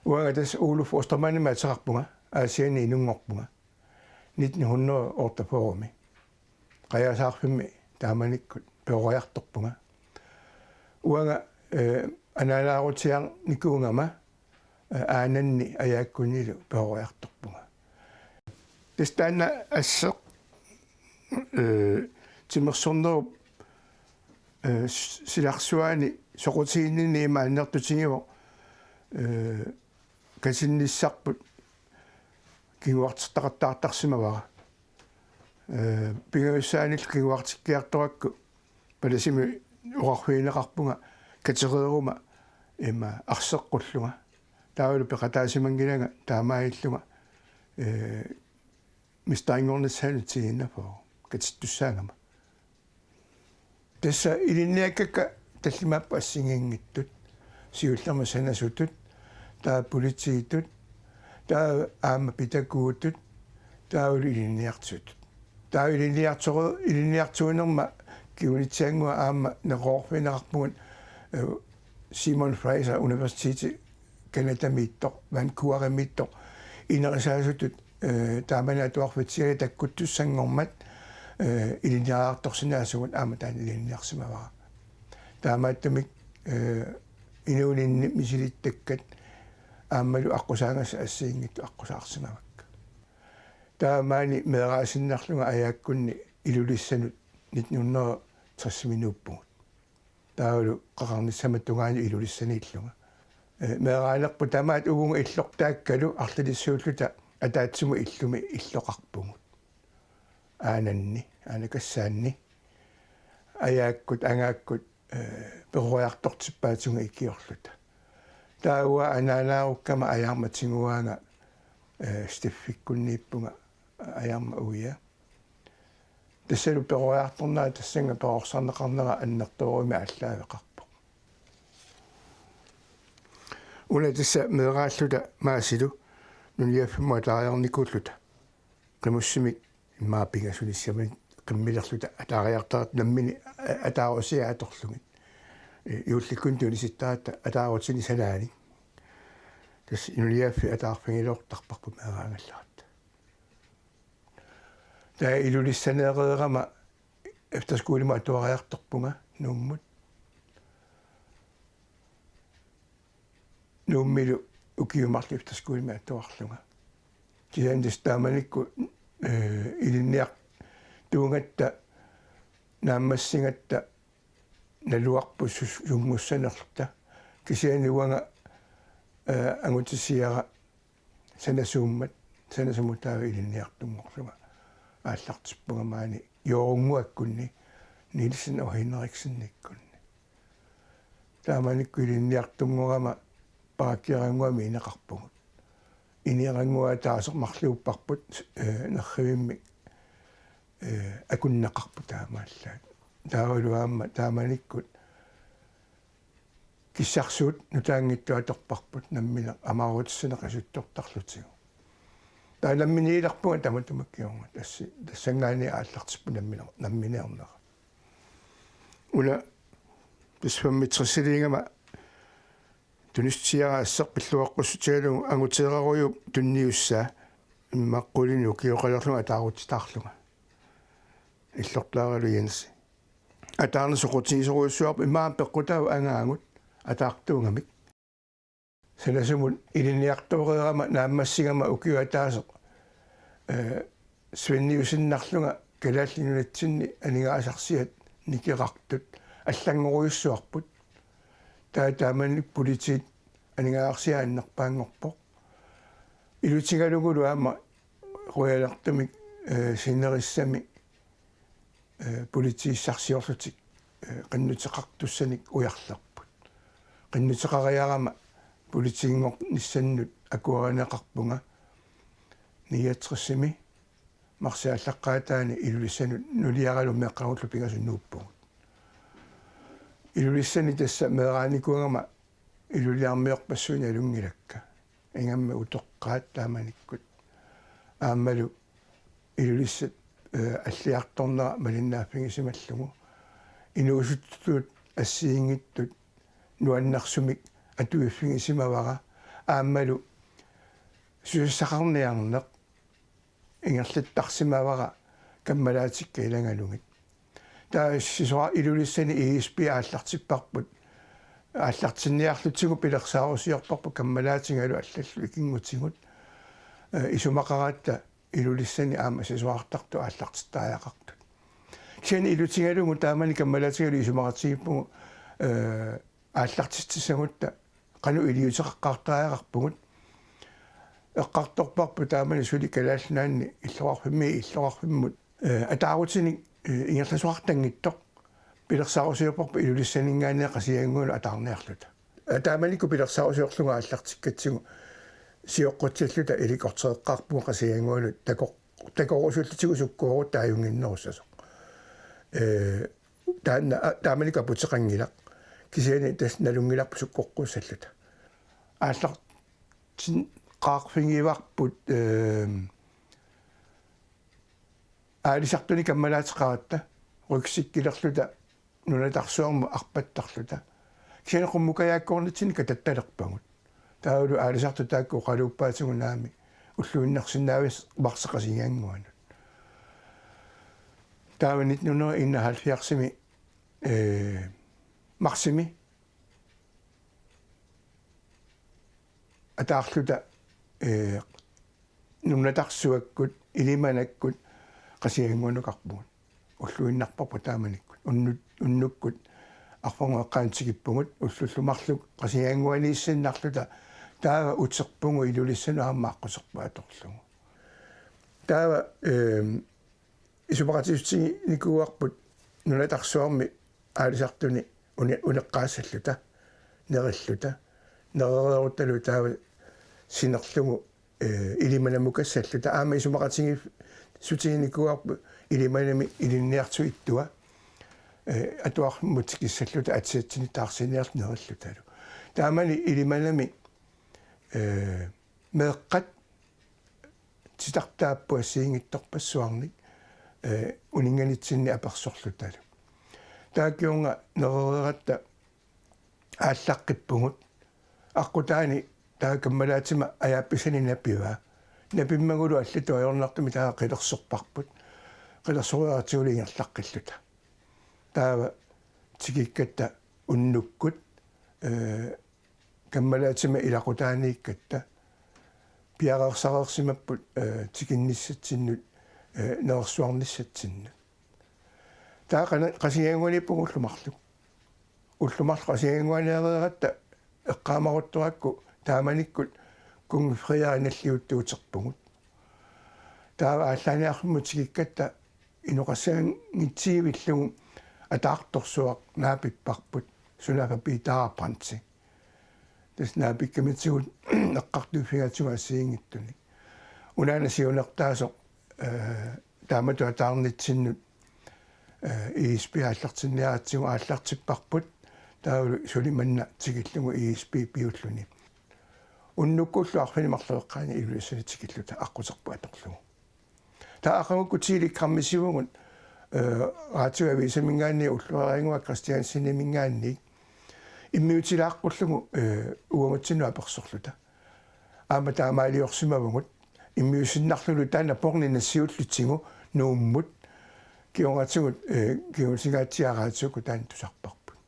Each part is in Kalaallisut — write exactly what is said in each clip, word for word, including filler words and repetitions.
Uanga tassa Oluf Ostermannimik ateqarpunga, Aasianni inunngorpunga, nitten hundrede og otteogfyrre-mi. Qajasaarfimmi taamanikkut peroriartorpunga. Uanga, eh, anaanaarutsiarnikuugama, eh, aananni ajaakkunnilu peroriartorpunga. Tassa taanna asseq, eh, timersornerup, eh, s-, silarsuaani soqutiginninni ima annertutigivoq, eh, katinnissarput kinguartertaqattaartarsimavara. Eh, pingajussaanillu kinguartikkiartorakku palasimik oqarfigineqarpunga katereeruma ima arseqqullunga. Taavalu peqataasimanngilanga taamaalillunga, eh, mesterinngornissaanut tigiinnarpoq katittussaagama. Tassa ilinniakkakka tallimaapput assigiinngitsut, siullermik sanasutut, taava politiitut, taava aamma pitakuutut, taavalu ilinniartutut. Taava ilinniartore-, ilinniartuunerma kingunitsiannguaq aamma neqeroorfigineqarpugut, eh, Simon Fraser Universiteti Canadamiittoq, Vancouverimiittoq, inerisaasutut, eh, taamani atuarfitsiallit takkuttussanngormat, eh, ilinniariartorsinnaasugut aamma taanna ilinniarsimavara. Taamaattumik, eh, inuuninni misilittakkat aammalu aqqusaagassat assigiinngitsut aqqusaarsimavakka. Taava maani meeraasinnarlunga ajaakkunni Ilulissanut nitten hundrede tres-imi nuuppugut. Taavalu qaqarnissamut tungaanut Ilulissaniillunga. Eh, meeraanerput tamaat uagut illortaakkalu arlalissuulluta ataatsimut illumi illoqarpugut. Aananni, aanakassaanni. Ajaakkut, angaakkut, eh, peroriartortippaatigut ikiorluta. Taava anaanaarukkama ajarma tiguaanga, eh, Steffikkunniippunga ajarma uia. Tassalu peroriartornera tassannga perorsarneqarnera annertoorujussuarmik aallaaveqarpoq. Una tassa meeraalluta Maasilu nunarsuarfimmut ataariarnikuulluta. Qimussimik immaqa pingasunissami qimmilerluta ataariartarluta nammineq a-, ataarusiat atorlugit. Eh, juullikkut tunisittaratta ataarutinik sanaanik. Tassa nunarsuarfik ataarfigiloortarparput meeraagallaratta. Taava Ilulissaneereerama efterskolimut atuariartorpunga Nuummut. Nuummilu ukiut marluk efterskolimut atuarlunga. Kisianni tassa taamanikkut, eh, ilinniartuugatta naammassigatta naluarput sus-, sunngussanerluta. Kisianni uanga, eh, angutisiara sanasuummat, sanasumut taava ilinniartunngorlunga aallartippunga maani Joorunnguakkunni, Nielsen og Henriksenikkunni. Taamanikkut ilinniartunngorama Paakkiarannguami ineqarpugut. Ineerannguaq ataaseq marluupparput, eh, nerrivimmik, eh, akunneqarput taamaallaat. Taavalu aamma taamanikkut kissarsuut nutaanngitsut atorparput nammineq amaarutissanik qisuttortarlutigu. Taava namminiilerpunga tamatuma kingorna tassi-, tassanngaanniit aallartippunga nammine-, nammineernera. Una tassa femogtresiliigama tunissutiara asseq pilluaqqussutigalugu anguteerarujuup tunniussaa immaqa qulinik ukioqalerlunga ataarutitaarlunga. Illortaaralu Jensi. Ataarneq soqutigisorujussuarpoq immaqa peqqutaavoq angaagut ataartuugamik. Sanasumut ilinniartoreerama naammassigama ukiup ataaseq, eh, svenniusinnarlunga Kalaallit Nunatsinni aningaasarsiat nikerartut allanngorujussuarput. Taava taamani politiit aningaasarsiat annerpaanngorpoq. Ilutigalugulu aamma quianartumik, eh, sinerissami, eh, politiissarsiorlutik, eh, qinnuteqartussanik ujarlerput. Qinnuteqariarama politiinngornissannut akuerineqarpunga niogtresimi marsip aallaqqaataani Ilulissanut nuliaralu meeqqagullu pingasut nuuppugut. Ilulissani tassa meeraanikuugama Ilulissarmiorpassuit nalunngilakka. Ingammik utoqqaat taamanikkut. Aammalu Ilulissat, eh, alliartornera malinnaaffigisimallugu. Inuusuttutut assigiinngitsut nuannersumik atuiffigisimavara. Aammalu susassaqarniarneq ingerlattarsimavara kammalaatikka ilagalugit. Taava sisoraartut Ilulissani I S P aallartipparput. Aallartinniarlutigu pilersaarusiorparput kammalaatigalu allallu ikinngutigut. Eh, isumaqaratta Ilulissani aamma sisoraartartut aallartittariaqartut. Kisianni ilutigalugu taamani kammalaatigalu isumaqatigiippugut, eh, aallartitsissagutta qanoq iliuuseqaqqaartariaqarpugut. Eqqartorparput taamani suli Kalaallit Nunaanni illoqarfimmi illoqarfimmut, eh, ataarutinik, eh, ingerlasoqartanngitsoq pilersaarusiorparput Ilulissaninngaanniit Qasigiannguanut ataarniarluta. Eh, taamanikkut pilersaarusiorlugu aallartikkatsigu sioqqutsilluta ilikkartoreqqaarpugut Qasigiannguanut takoq-, takorusullutigu sukkuugut taajunnginnerussasoq. Eh, taanna, a-, taamanikkut aputeqanngilaq. Kisianni tassa nalunngilarput sukkoqqussalluta. Aallartinneqarfigivarput, eh, aalisartuni kammalaateqaratta, rygsækkilerluta nunatarsuarmut arpattarluta. Kisianni qummukajaakkoornitsinni katattalerpagut. Taavalu aalisartut taakku oqaluuppaatigut naamik ulluinnarsinnaavissi Qasigiannguanut. Taava nitten hundrede enoghalvfjerdsimi, eh, marsimi ataarluta, eh, nunatarsuakkut, Ilimanakkut Qasigiannguanukarpugut. Ulluinnarparput taamanikkut. Unnut-, unnukkut arfernup eqqaani tikippugut, ullullu marluk Qasigiannguaniissinnarluta taava uterpugut Ilulissanut aamma aqquserput atorlugu. Taava, ehm, isumaqatigiissutiginikuuarput nunatarsuarmi aalisartuni une-, uneqqaassalluta, nerilluta, nerereeruttalu taava sinerlugu, eh, Ilimanamukassalluta, aamma isumaqatigiissutiginikuuarput Ilimanami ilinniartut ittua, eh, atuarfimmut tikissalluta atisatsinni taarsiiniarluta nerillutalu. Taamani Ilimanami, eh, meeqqat titartaapput assigiinngitsorpassuarnik, eh, uninnganitsinni apersorlutalu. Taakkununnga nerereeratta aallaqqippugut. Aqqutaani taava kammalaatima ajaappisani napivaa. Napimmagulu allatut ajornartumik taava qilersorparput. Qilersoreeratsigulu ingerlaqqilluta. Taava tikikkatta unnukkut, eh, kammalaatima ilaqutaaniikkatta piareersareersimapput, eh, tikinnissatsinnut, eh, nerersuarnissatsinnut. Taava qana-, Qasigiannguaniippugut ullut marluk. Ullut marluk Qasigiannguaniareeratta eqqaamaruttorakku taamanikkut Kong Frederik nalliuttuuterpugut. Taava aallaaniarfimmut tikikkatta inoqassanngitsuutillugu ataartorsuaq naapipparput, sunaaffa Peter Brandti. Tassa naapikkamitigut eqqartuiffigaatigut assigiinngitsunik. Unaana siunertaasoq, eh, taamatut ataarnitsinnut, eh, I S P aallartinniaratsigu aallartipparput, taavalu suli manna tikillugu I S P piulluni. Unnukkullu arfineq-marluk eqqaani Ilulissani tikilluta aqquserput atorlugu. Taava aqagukkut telegrammisivugut, eh, Radioavisiminngaanniit Ulloq Reerup Kristianseniminngaanniit immiutilaaqqullugu, eh, uagutsinnut apersorluta. Aamma taamaaliorsimavugut immiussinnarlugulu taanna porni nassiullutigu Nuummut kingornatigut, eh, kingornatigut aatsaat raatiukkut taanna tusarparput.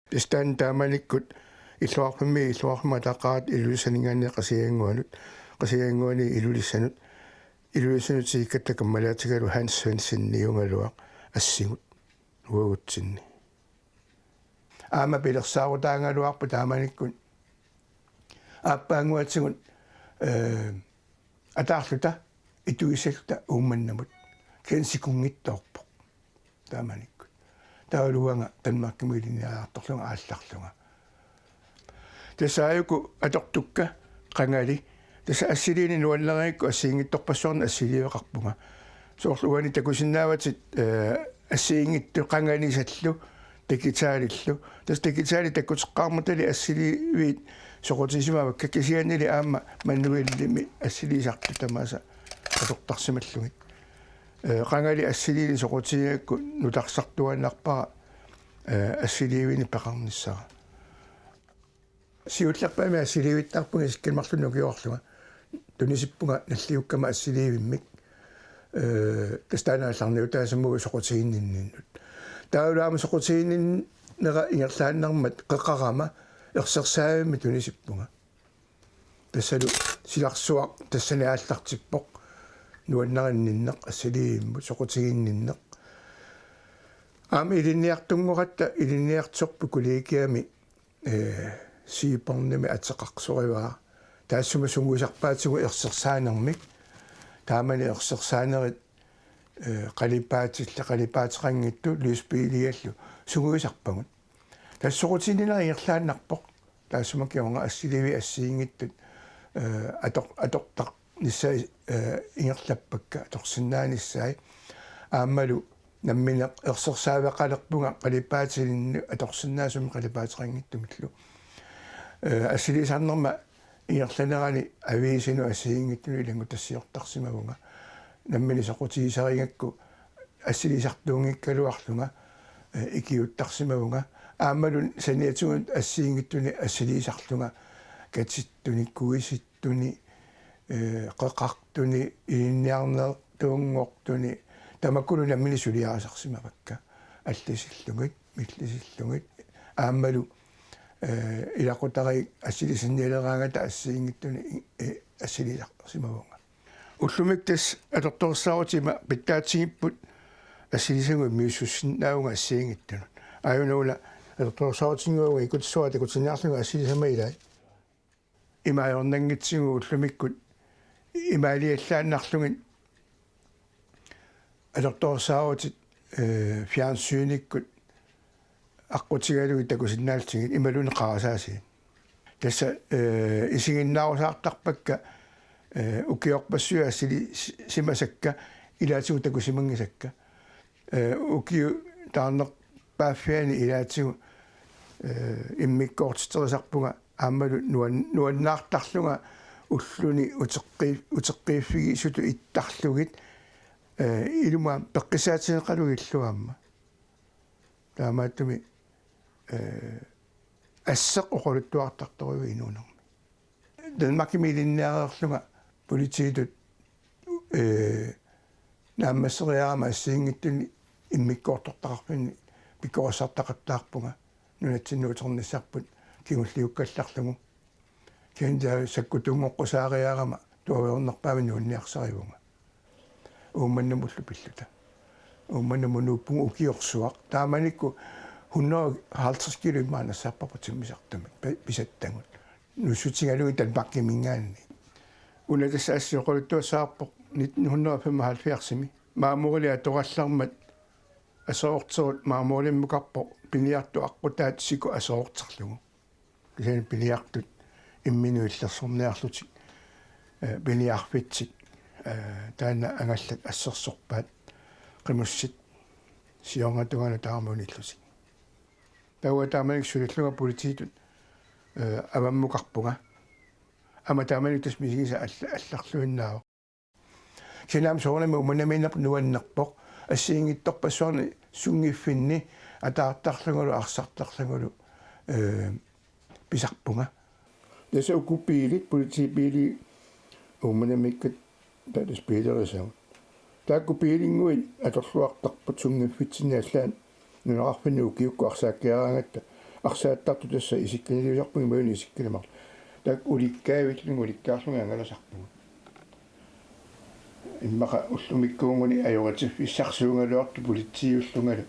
Tassa taanna taamanikkut illoqarfimmi, illoqarfimmut ataqarata Ilulissaninngaanniit Qasigiannguanut, Qasigiannguaniit Ilulissanut, Ilulissanut tikikkatta kammalaatigalu Hans Svensseniugaluaq assigut uagutsinni. Aamma pilersaarutaagaluarpoq taamanikkut aappaannguatigut, eh, ataarluta ituissalluta Uummannamut. Kisianni sikunngitsoorpoq taamanikkut. Taavalu uanga Danmarkimut ilinniariartorlunga aallarlunga. Tassa aajuku atortukka qangali. Tassa assiliineq nuannarigukku assigiinngitsorpassuarnik assiliiveqarpunga. Soorlu uani takusinnaavatit, eh, assigiinngitsut qanganisallu digitalillu. Tassa digitalit takkuteqqaarmatali assiliiviit soqutigisimavakka kisiannili aamma manualimi assiliisartut tamaasa atortarsimallugit. Eh, qangali assiliineq soqutigigakku nutarsartuaannarpara, eh, assiliivinik peqarnissara. Siullerpaamik assiliivittarpunga isikkamik marlunnik ukioqarlunga. Tunisippunga nalliukkama assiliivimmik. Ee, tassa taanna aallarniutaassammut soqutiginninninnut. Taavalu aamma soqutiginninnera ingerlaannarmat qeqarama ersersaavimmi tunisippunga. Tassalu silarsuaq tassani aallartippoq. Nuannarinninneq assiliivimmut soqutiginninneq. Aamma ilinniartunngoratta ilinniartorput kollegiami, ee, Seabornimi ateqarsorivara. Taassuma sungiusarpaatigut ersersaanermik. Taamani ersersaanerit, ee, qalipaatillit, qalipaateqanngitsut, lysbiiliallu sungiusarpagut. Tassa soqutiginninneq ingerlaannarpoq. Taassuma kingorna assiliivik assigiinngitsut, ee, ator-, atortarnissaat, ee, ingerlappakka atorsinnaanissaat. Aammalu nammineq ersersaaveqalerpunga qalipaatilinnut atorsinnaasumik qalipaateqanngitsumillu. Ee, assiliisarnerma ingerlanerani aviisinut assigiinngitsunut ilanngutassiortarsimavunga. Nammineq soqutigisarigakku assiliisartuunngikkaluarlunga, ee, ikiuuttarsimavunga. Aammalu saniatigut assigiinngitsuni assiliisarlunga katittuni, kuisittuni, ee, qeqartuni, ilinniarnertuunngortuni, tamakkulu nammineq suliarisarsimavakka. Allisillugit, millisillugit. Aammalu, ee, ilaqutariit assilisinnialeraangata assigiinngitsuni, ee, assiliisarsimavunga. Ullumikkut tassa atortorissaarutip ima pitsaatsigipput assilisagut immiussussinnaavunga assigiinngitsunut. Aajuna una atortorissaarutinnguagut ikkutissuara takutinniarlunga assilisama ilai. Ima ajornanngitsigu ullumikkut imaaliallaannarlugit atortorissaarutit, ee, fjernsynikkut aqqutigalugit takusinnaallutigit imaluunniit qarasaasiit. Tassa, ee, isiginnaarusaartarpakka, ee, ukiorpassuit assili-, si-, simasakka ilaatigut takusimanngisakka. Ee, ukiut taarnerpaaffianni ilaatigut, ee, immikkoortiterisarpunga aammalu nuan-, nuannaartarlunga ulluni uteqqi-, uteqqiiffigisutut ittarlugit, ee, ilumut peqqissaatigineqalugillu aamma. Taamaattumik, ee, asseq oqaluttuartartorujuuvoq inuunermi. Danmarkimi ilinniareerlunga politiitut, ee, naammasseriarama assigiinngitsunik immikkoortortaqarfinnik pikkorissartaqattaarpunga nunatsinnut uternissarput kingulliukkallarlugu. Kisianni sakkutuunngoqqusaareerama tuaviornerpaamik nuanniarsarivunga. Uummannamullu pilluta. Uummannamut nuuppunga ukiorsuaq. Taamanikkut hundrede halvtreds kilo immaqa nassaarparput timmisartumik. Pi-, pisattagut. Nuussutigalugit Danmarkiminngaanniit. Una tassa assi oqaluttuassavarput nitten hundrede og femoghalvfjerdsimi. Marmorili atorallarmat aserorterut marmorimmukarpoq piniartut aqqutaat siku aserorterlugu. Kisianni piniartut imminut illersorniarlutik, ee, piniarfitsik, ee, taanna angallat assersorpaat qimussit siornatungaanut taarmut unillutik. Taava taamanikkut sulillunga politiitut, ee, avammukarpunga. Aamma taamanikkut tassa misigisaq alla-, allarluinnaavoq. Kisianni aamma soorunami Uummannamiinnerput nuannerpoq. Assigiinngitsorpassuarni sunngiffinni ataartarlugulu arsartarlugulu, ee, pisarpunga. Tassa uku biilit, politibiili Uummannamiikkat taava tassa biilerisagut. Taakku biilinnguit atorluartarput sunngiffitsinni allaat nunaqarfinni ukiukkut arsaakkiaraangatta arsaattartut tassa isikkaniliusarput imaluunniit isikkanit marluk. Taakku ulikkaavillunga ulikkaarlunga angalasarpugut. Immaqa ullumikkuunnguni ajoritiffissarsuugaluartut politiiullungalu.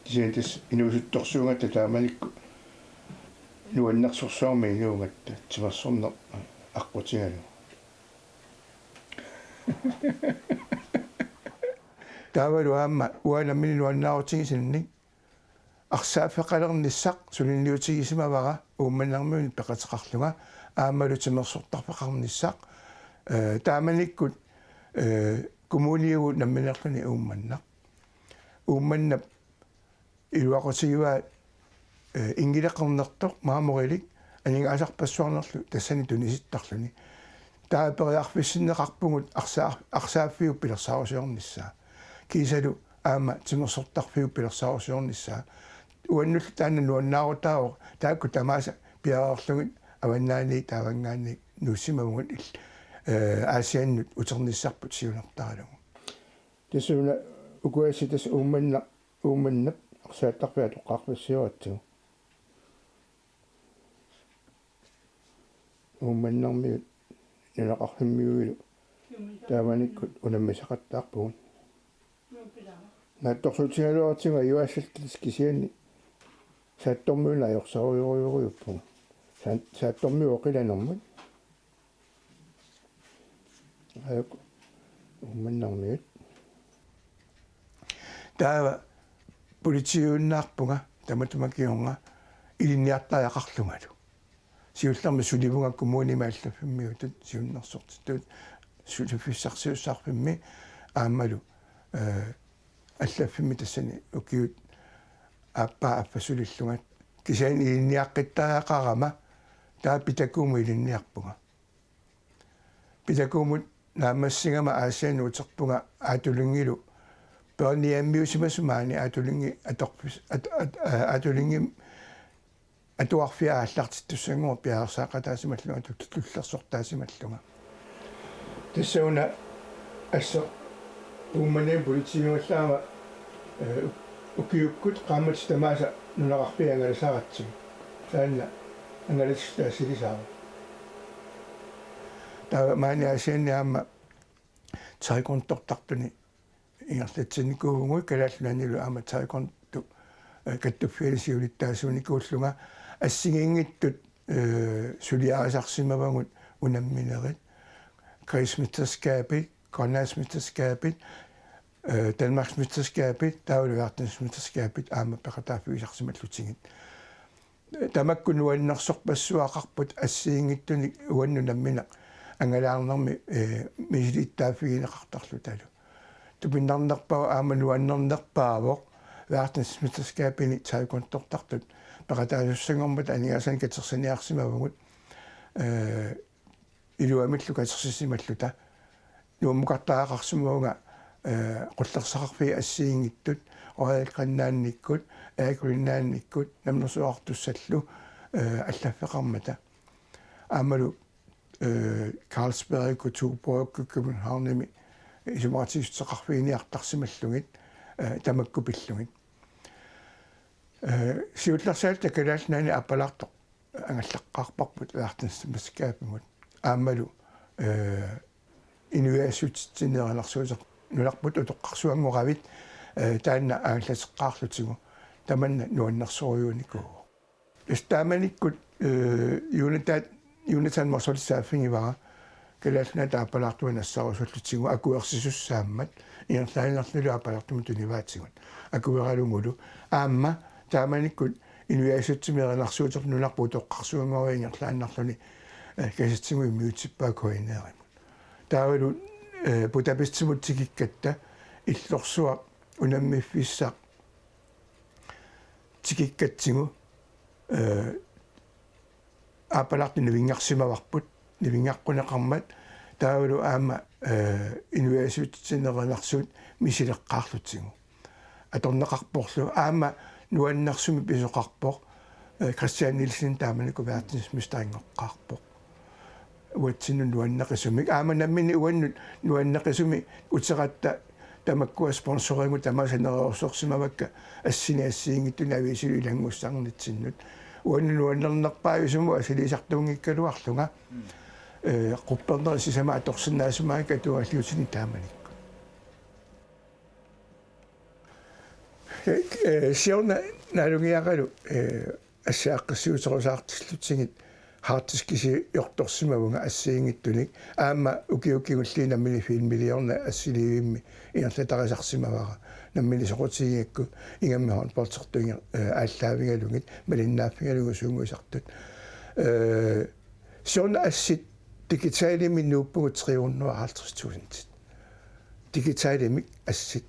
Kisianni tassa inuusuttorsuugatta taamanikkut nuannersorsuarmik inuugatta timersorneq aqqutigalugu. Taavalu aamma uanga nammineq nuannaarutigisinnik arsaaffeqalernissaq suliniutigisimavara Uummannarmiunit peqateqarlunga aammalu timersortarfeqarnissaq, ee, taamanikkut, ee, kommuniuvoq nammineerluni Uummannaq. Uummannap iluaqutigivaa, ee, inngileqernertoq marmorilik aningaasarpassuarnerlu tassani tunisittarluni. Taava periarfissinneqarpugut arsaa-, arsaaffiup pilersaarusiornissaa. Kiisalu aamma timersortarfiup pilersaarusiornissaa. Uannullu taanna nuannaarutaavoq taakku tamaasa piareerlugit avannaani taavanngaanniit nuussimavugut il-, eh, Aasiannut uternissarput siunertaralugu. Tassuuna uku assut tassa Uummannaq, Uummannap arsaattarfia atoqqaarfissiooratsigu. Uummannarmiut nunaqarfimmiuilu taamanikkut unammisaqattaarpugut. Naatsorsuutigaluaratsigu ajuaassalluta kisianni Saattormiuna ajorsarujorujorujussuuvoq. Sa-, Saattormiut oqilanermut. Aajuku Uummannarmiut. Taava politiiunnaarpunga tamatuma kingorna ilinniartariaqarlungalu. Siullermik sulivunga kommunimi allaffimmiutut siunnersortitut suliffissarsiussarfimmi aammalu, eh, allaffimmi tassani ukiut aappaa affasulillunga. Kisianni ilinniaqqittariaqarama taava Pitakuumut ilinniarpunga. Pitakuumut naammassigama Aasiannut uterpunga Aatulingillu børnehjemmiusimasut maani Aatulingi atorfis-, at-, at-, aa, Aatulingi atuarfia aallartittussanngormat piareersaaqataasimallunga tut-, tullersortaasimallunga. Tassuuna assut Uummannami politiiugallaarama, eh, ukiukkut qaammatit tamaasa nunaqarfiit angalasaratsigu. Taanna angalasissutaasilisarami. Taava maani Aasianni aamma taekwondortartuni ingerlatsinnikuuvugut, Kalaallit Nunaannilu aamma taekwondo, eh, kattuffiani siulittaasuunikuullunga assigiinngitsut, eh, suliarisarsimavagut unamminerit, kredsmesterskabit, grønlandsmesterskabit, eh, danmarksmesterskabit, taavalu verdensmesterskabit aamma peqataaffigisarsimallutigit. Tamakku nuannersorpassuaqarput assigiinngitsunik uannut nammineq angalaarnermi, eh, misilittaaffigineqartarlutalu. Tupinnarnerpaavoq aamma nuannernerpaavoq verdensmesterskabini taekwondortartut peqataasussanngormat aningaasanik katersiniarsimavugut, eh, iluamillu katersisimalluta. Nuummukartariaqarsimavunga, eh, qullersaqarfiit assigiinngitsut, Royal Greenlandikkut, Air Greenlandikkut, Namminersortussatullu, eh, allaffeqarmata. Aammalu, eh, Carlsbergikkut, Tuborgikkut, Københavnimi isumaqatigiissuteqarfiginiartarsimallugit, eh, tamakku pillugit. Eh, siullersaalluta Kalaallit Nunaanni aappalaartoq angallaqqaarparput verdensmesterskabimut. Aammalu, eh, inuiassutsinni erinarsuuteq nunarput utoqqarsuanngoravit, eh, taanna angallateqqaarlutigu tamanna nuannersorujuunikuuvoq. Tassa taamanikkut, eh, Jonathan, Jonathan Motzfeldt saaffigivara Kalaallit Nunaata aappalaartumik nassaarusutitigut akuersisussaammat ingerlaannarlunilu aappalaartumik tunivaatigut. Akueralugulu. Aamma taamanikkut inuiassutsimik erinarsuuteq nunarput utoqqarsuanngoravit ingerlaannarluni, eh, kassetsimut immiutsippaa K N R-imut. Taavalu, eh, Budapestimut tikikkatta illorsuaq unammiffissaq tikikkatsigu, eh, aappalaartut nivinngarsimavarput, nivinngaqquneqarmat taavalu aamma, eh, inuiassutsinni erinarsuut misileqqaarlutigu. Atorneqarporlu aamma nuannersumik pisoqarpoq, eh, Christian Nielsen taamanikkut verdensmesteringoqqaarpoq. Uatsinnut nuanneqisumik. Aamma nammineq uannut nuanneqisumik uteratta tamakkua sponsorigut tamaasa neriorsorsimavakka assini assigiinngitsunik aviisilu ilanngussarnitsinnut. Uannut nuannernerpaajusumut asiliisartuunngikkaluarlunga. Mm. Eh, quppernerit sisamat atorsinnaasimagamikku atuagaliutinik taamanikkut. Eh, eh, siorna naalungiaralu, eh, assit aaqqissuuterusaartillutigit harddiskisiortorsimavunga assigiinngitsunik. Aamma ukiut kingulliit nammineq filmiliorneq assiliivimmi ingerlatarisarsimavara. Nammineq soqutigigakku ingammik håndboldertut inger-, eh, aallaavigalugit, malinnaaffigalugit suunnguisartut. Eh, siorna assit digitalimik nuuppugut tre hundrede og halvtreds tusind. Digitalimik assit.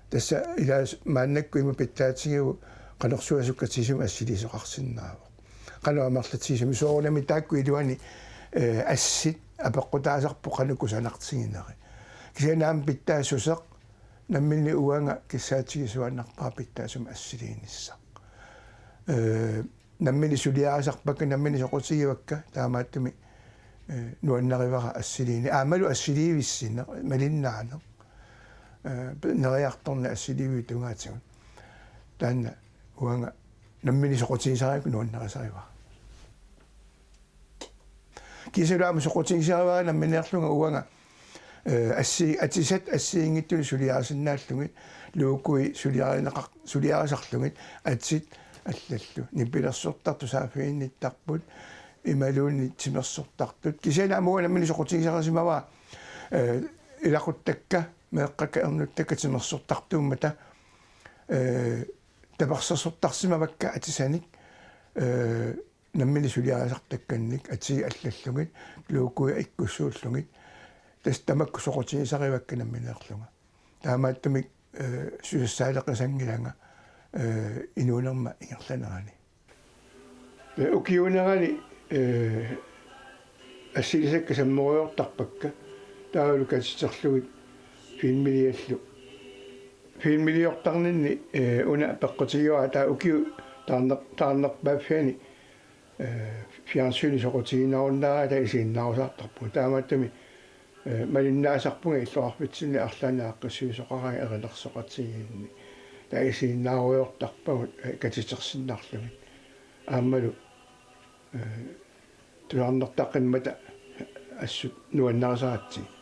Tassa ilaas maannakkut ima pitsaatigiuk qanorsuaq sukkatigisumik assiliisoqarsinnaavoq. Qanoq amerlatigisumik soorunami taakku iluani, eh, assit apeqqutaasarput qanoq kusanartigineri. Kisianni aamma pitsaassuseq nammineq uanga kissaatigisuaannarpara pitsaasumik assiliinissaq. Eh, Nammineq suliarisarpakka, nammineq soqutigivakka, taamaattumik, eh, nuannarivara assiliineq. Aammalu assiliivissinneq, malinnaaneq. Eh, neriartorneq assiliiviup tungaatigut. Taanna uanga nammineq soqutigisarivakka nuannarisarivara. Kiisalu aamma soqutigisarivara nammineerlunga uanga, eh, assi-, atisat assigiinngitsunik suliarisinnaallugit, Luukui suliarineqar-, suliarisarlugit, atit allallu. Nipilersortartut saaffiginnittarput, imaluunniit timersortartut. Kisianni aamma uanga nammineq soqutigisarisimavara, eh, ilaquttakka, meeqqakka ernuttakka timersortartuummata, eh, tapersersortarsimavakka atisanik, eh, nammineq suliarisartakkannik atii allallugit, Luukui ikkussuullugit, tassa tamakku soqutigisarivakka nammineerlunga. Taamaattumik, eh, susassaaleqisanngilanga, eh, inuunerma ingerlanerani. Eh, ukiuunerani, eh, assilisakka sammerujoortarpakka, taavalu katiterlugit filmiliallu. Filmiliortarninni, eh, una peqqutigivara taava ukiut taarner-, taarnerpaaffianni, eh, fjernsyni soqutiginarunnaaratta isiginnaarusaartarpunga. Taamaattumik, eh, malinnaasarpunga illoqarfitsinni arlaannik aaqqissuisoqaraangat erinarsoqatigiinni. Taava isiginnaarujoortarpagut, eh, katitersinnarlugit. Aammalu, eh, tusarnaartaqqimmata assut nuannarisaratsigit.